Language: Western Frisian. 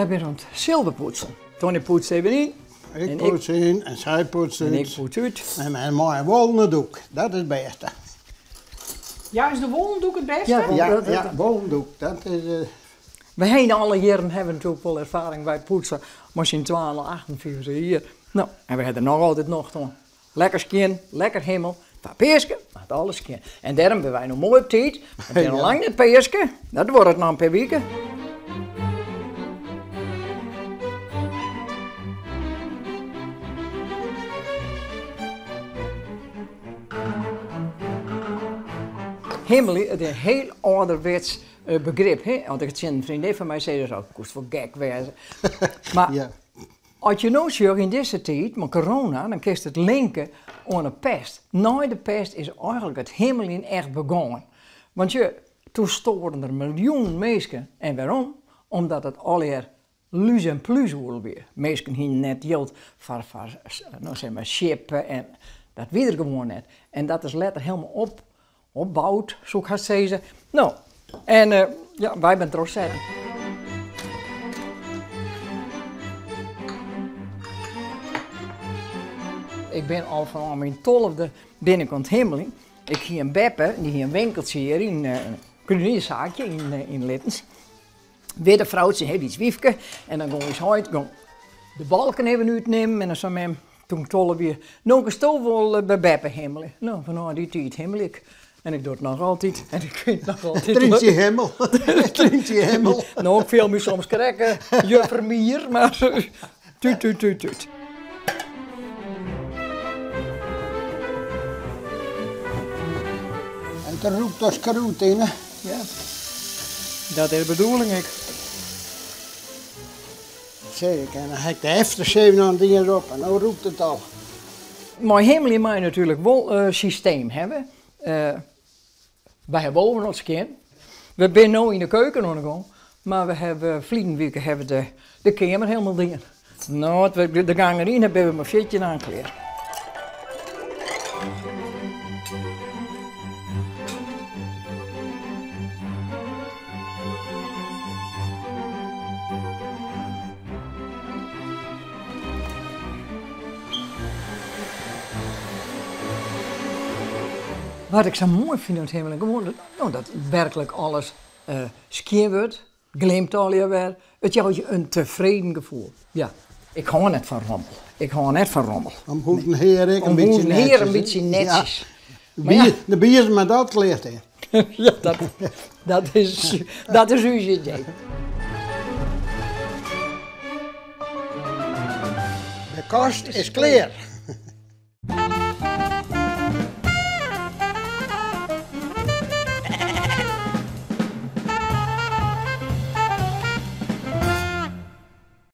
Wy binne oan it silverpoetsen. Tony poetst even yn. Ik poets yn en sy poetst út. En ik poets út. En mei in wollen doek, dat is it bêste. Ja, is de wollen doek it bêste? Ja, ja, wollen doek, dat is... Eh, Wy hawwe alle jierren hawwe natuerlik wol erfaring by poetsen, mei syn twaen al 58 jier. No, en we hawwe der noch altyd nocht oan. Lekker skjin, lekker himmelje. Foar Peaske moat alles skjin. En dêrom binne wy no moai op tiid. It is noch lang net Peaske, dat duorret noch in pear wike. Himmelje, it is in hiel âlderwets begrip, hè? Want ik tsjin in freondin fan my sei dat, koest wol gek wêze. Mar As je no sjogge yn dizze tiid mei corona, dan kinst it linke oan 'e pest. Nei de pest is eigenlik it himmeljen echt begongen. Want je, toen stoaren der miljoenen minsken. En wêrom? Omdat it allegear lús en plús oeral wie. Minsken hiene net jild foar, foar no sis mar, sjippe en dat wie der gewoan net. En dat is letter helemaal op, opboud, soe ik hast sizze. No, en ja, wy binne trochsetten. Ik bin al fanôf myn tolfde bin ik oan it himmeljen. Ik hie in beppe, dy hie in winkeltsje hjir yn in krudenierssaakje yn Littens. Widde froutsje, hiel lyts wyfke. En dan gong ús heit gong de balken even útnimmen en dan sei mem, toen ik 12 wie, no kinsto wol by beppe himmelje. No, fanôf dy tiid himmelje ik. En ik doch it noch altyd. En ik fyn it noch altyd leuk. Tryntsje Himmel. Tryntsje Himmel. No, ik fiel my soms krekt juffer Mier, mar tút, tút, tút, tút. En it rûkt as krûd, Tine. Ja, dat is de bedoeling ek. Sjoch, en dan ha ik de efterzeven oan dien op en no rûkt it al. Mei himmelje moatte je natuerlik wol in systeem hawwe. Wy hawwe boven al skjin. We binne no yn de keuken oan de gong, mar we hawwe ferliden wike hawwe de de keamer hielendal dien. No, at we de gang deryn hawwe, binne we mei 14 dagen klear. Wat ik sa moai fyn oan it himmeljen, gewoan no, dat werklik alles skjin wurdt, glimt allegear wer. It jout je in tefreden gefoel. Ja, ik hâld net fan rommel. Ik hâld net fan rommel. Om hûs en hear ek in bytsje netsjes. Om hûs en hear in bytsje netsjes. Ja. De bier mei dat klear te. Ja, dat, is, dat is ús idee. De kast is klear.